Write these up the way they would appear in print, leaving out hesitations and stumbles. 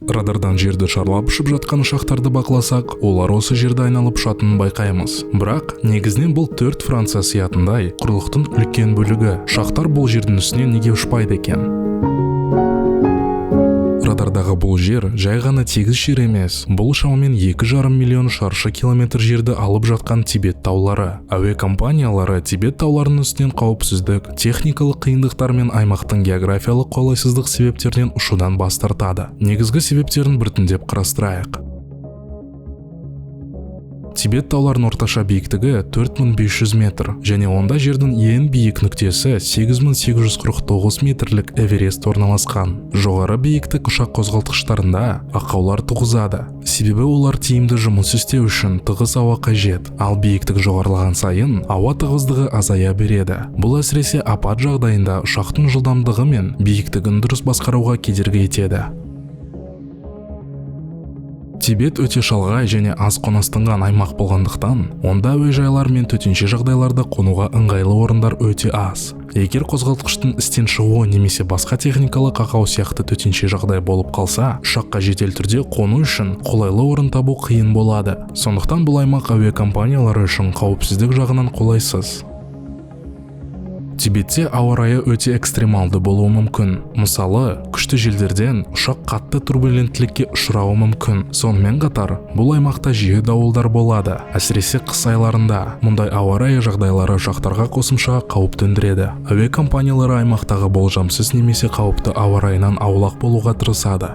Радардан жерді шарлап ұшып жатқан ұшақтарды бақыласақ, олар осы жерді айналып ұшатынын байқаймыз. Бірақ негізінен бұл 4 Франция сиятындай құрлықтың үлкен бөлігі. Ұшақтар бұл жердің үстінен неге ұшпайды екен? Радардағы бұл жер жай ғана тегіс жер емес. Бұл шамамен 2,5 миллион шаршы километр жерді алып жатқан Тибет таулары. Әуе компаниялары Тибет тауларының үстінен қауіпсіздік, техникалық қиындықтар мен аймақтың географиялық қолайсыздық себептерінен ұшудан бас тартады. Негізгі себептерін біртіндеп қарастырайық. Тибет тауларының орташа биіктігі 4500 метр және онда жердің ең биік нүктесі 8849 метрлік Эверест орналасқан. Жоғары биіктік ұшақ қозғалтқыштарында ақаулар туғызады. Себебі олар тиімді жұмыс істеу үшін тығыз ауа қажет, ал биіктік жоғарылаған сайын ауа тығыздығы азая береді. Бұл әсіресе апат жағдайында ұшақтың жылдамдығы мен биіктігін дұрыс басқаруға кедергі етеді. Тибет өте шалғай және аз қоныстанған аймақ болғандықтан, онда әуежайлар мен төтенше жағдайларда қонуға ыңғайлы орындар өте аз. Егер қозғалтқыштың істен шығуы немесе басқа техникалық ақау сияқты төтенше жағдай болып қалса, ұшаққа жедел түрде қону үшін қолайлы орын табу қиын болады. Сондықтан бұл аймақ әуе компаниялары үшін қауіпсіздік жағынан қолайсыз. Тибетте ауа райы өте экстремалды болуы мүмкін. Мысалы, күшті желдерден ұшақ қатты турбуленттілікке ұшырауы мүмкін. Сонымен қатар, бұл аймақта жиі дауылдар болады, әсіресе қыс айларында. Мұндай ауа райы жағдайлары ұшақтарға қосымша қауіп төндіреді. Әуе компаниялары аймақтағы болжамсыз немесе қауіпті ауа райынан аулақ болуға тырысады.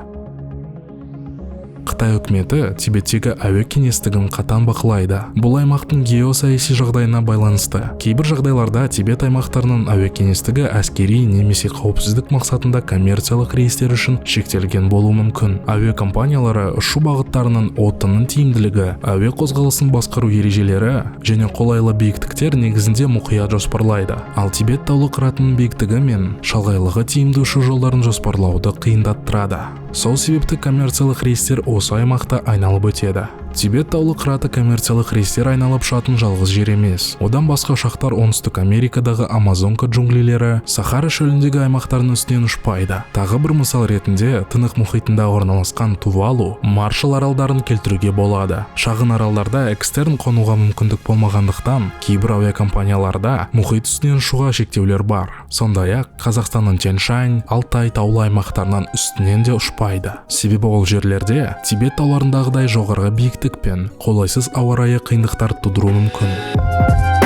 Қытай үкіметі Тибеттегі әуе кеңістігін қатаң бақылайды. Бұл аймақтың геосаяси жағдайына байланысты. Кейбір жағдайларда Тибет аймақтарының әуе кеңістігі әскери немесе қауіпсіздік мақсатында коммерциялық рейстер үшін шектелген болуы мүмкін. Әуе компаниялары ұшу бағыттарының отынның тиімділігі, әуе қозғалысын басқару ережелері және қолайлы биіктіктер негізінде мұқият жоспарлайды. Ал Тибет таулы қыратының биіктігі мен шалғайлығы тиімді ұшу жолдарын жоспарлауды қиындаттырады. Сол себепті коммерциялық рейстер осы аймақта айналып өтеді. Тибет таулы қыраты коммерциялық рейстер айналып ұшатын жалғыз жер емес. Одан басқа ұшақтар Оңтүстік Америкадағы Амазонка джунглилері, Сахара шөліндегі аймақтардың үстінен ұшпайды. Тағы бір мысал ретінде Тынық мұхитында орналасқан Тувалу, Маршалл аралдарын келтіруге болады. Шағын аралдарда экстерн қонуға мүмкіндік болмағандықтан, кейбір авиакомпанияларда мұхит үстінен ұшуға шектеулер бар. Сондай-ақ Қазақстанның Тянь-Шань, Алтай таулы аймақтарынан үстінен де ұшпайды. Себебі ол жерлерде Тибет тауларындағыдай жоғарғы биіктік пен қолайсыз ауа райы қиындықтар тудыруы мүмкін.